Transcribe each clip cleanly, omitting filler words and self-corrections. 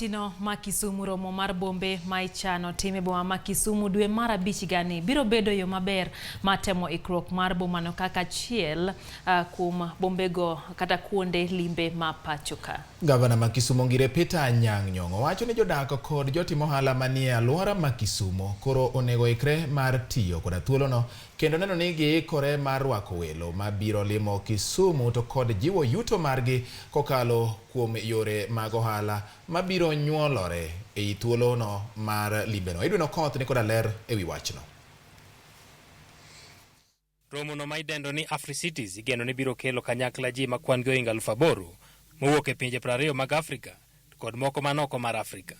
Tino ma Kisumu romo mar bombe ma ichano tim e boma ma Kisumu dwe mar abich higani biro bedo yo maber mar temo ikruok mar bomano kaka achiel uh, kuom bombego kata kuonde limbe ma pacho ka. Gavana ma Kisumu Ngire Peter Anyang' Nyong'o wacho ni jodak kod jotim ohala manie alwora ma Kisumu koro onego ikre mar tiyo koda thuolono kendo neno ni giikore mar rwako welo mabiro limo Kisumu to kod jiwo yuto margi kokalo kuom yore mag ohala mabiro nyuolore ei thuolono mar limbeno. Edwin Okoth ni koda ler e wi wachno. Romono ma idendo ni AfriCities igeno ni biro kelo kanyakla ji ma kwan gi ohingo 8,000 mowuok e pinje 20 mag Afrika to kod moko man oko mar Afrika.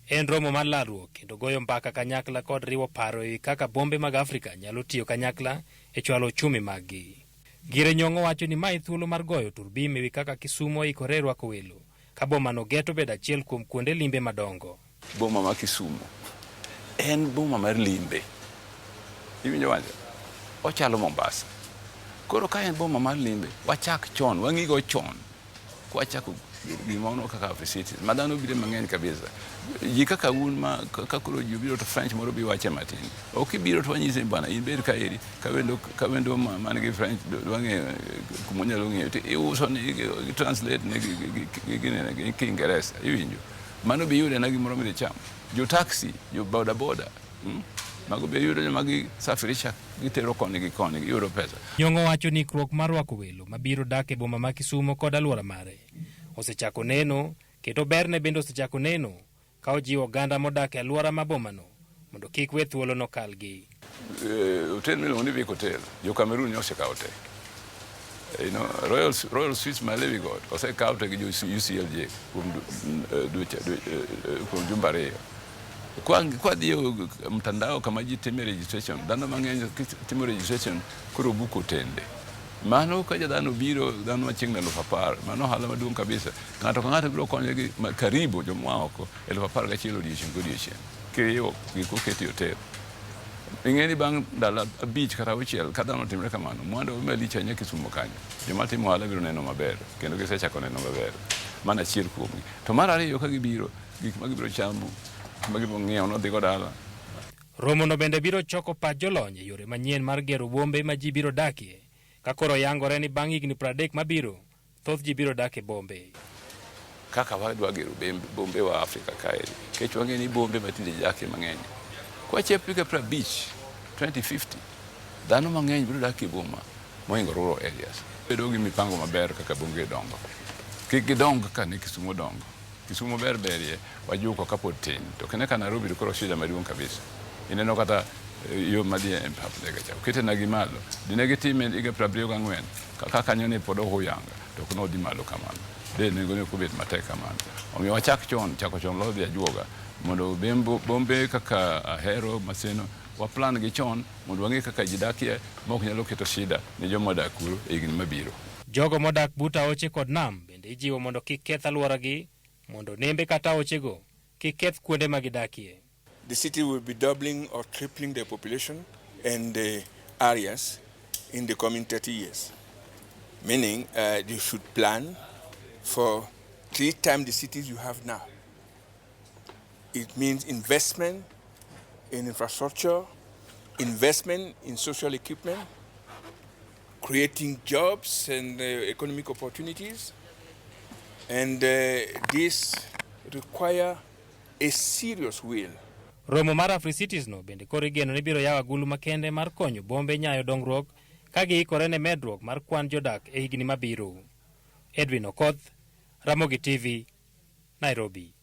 En romo mar lalruok kendo goyo mbaka kanyakla kod riwo paro ewi kaka bombe mag Afrika nyalo tiyo kanyakla e chwalo ochumi maggi. Gire Nyong'o wacho ni mae thuolo mar goyo turbim ewi kaka Kisumu oikore rwako welo ka bomano geto bedo achiel kuom kuonde limbe madongo. Boma ma Kisumu en boma mar limbe. Iwinjo wacho? Ochalo Mombasa. Koro ka en boma mar limbe, wachak chon, wang'igo chon. Kwachako gimoro kaka Africities, ma dhano bire mang'eny kabisa. Ji kaka un ma ka koro ji obiro to French moro bi wache matin. Ok ibiro to wanyisi ni bwana in bed ka eri, ka wendo ka wendo man gi French dwa ng'eyo kuma onyalo ng'eyo to iuso ni translate ne gi Kiingereza, iwinjo? Mano be iyudo na gimoro midhi chamo. Jo taxi, jo boda boda, Mago be iyudo joma gisafirisha gitero koni gi koni giyudo pesa. Nyong'o wacho ni ikruok mar rwako welo mabiro dak e boma ma Kisumo kod alwora mare osechako neno kendo berne bende osechako neno ka ojiwo oganda modak e alwora ma bomano mondo kik we thuolono kalgi. Hotel miluongo ni Vic Hotel, jo Cameroon osekawo te. Royal Suites ma Lewi Got osekaw te gi jo UCLJ kuom dweche kuom jumbe ariyo. Kwa dhi e mtandao kama ji time registration, dhano mang'eny timo registration koro book otende. Mano ka dhano biro, dhano machiegni 10,000, mano ohala maduong' kabisa. Ng'ato ka ng'ato biro konyo gi karibu jomoa oko 11,000 odiochieng' kodiochieng'. Kiriwo gik moketi e hotel. Ing'e ni bang' ndalo 5 kata 6 ka dhano otimre kamano, mwandu malich ahinya Kisumu kanyo. Joma timo ohala biro neno maber kendo gisechako neno maber. Mano achiel kuomgi. To mar ariyo ka gibiro, gik ma gibiro chamo, gik ma gibiro ng'iewo nodhigo dala. Romono bende biro choko pach jolony e yore manyien mar gero bombe ma ji biro dakie, ka koro yangore ni bang' higni 30 mabiro, thoth ji biro dak e bombe. Kaka wadwa gero bombe wa Afrika kae, nikech wang'eyo ni bombe ma tinde ji dakie mang'eny. Kwachopo higa 50, 2050, dhano mang'eny biro dak e boma mohingo rural areas. Bedo gi mipango maber kaka bombe dongo. Kik gidong kaka ne Kisumu dongo. Kisumu ber berie wajuko kapod tin. To kine ka Nairobi to koro shida maduong' kabisa. Ineno kata yo madhi e pap ndege cha. Okete na gi malo. Dine gitime higa 74 kaka kanyo ne pod ok oyanga to ok nodhi malo kamano. De nengo ne ok obet matek kamano. Omiyo wachak chon, chako chon loyo dhi ajuoga mondo bombe kaka Ahero, Maseno, wa plan gi chon mondo wang'e kaka ji dakie ma ok nyalo keto shida ne joma odak kuro e higni mabiro. Jogo modak but aoche kod nam bende ijiwo mondo kik keth alworagi mondo nembe kata aochego kik keth kuonde ma gidakie. The city will be doubling or tripling the population and the areas in the coming 30 years, meaning you should plan for 3 times the cities you have now. It means investment in infrastructure, investment in social equipment, creating jobs and economic opportunities, and this require a serious will. Romo mar AfriCities no bende koro igeno ni biro yawo agulu makende mar konyo bombe nyayo dongruok ka giikore ne medruok mar kwan jodak e higni mabiro. Edwin Okoth, Ramogi TV, Nairobi.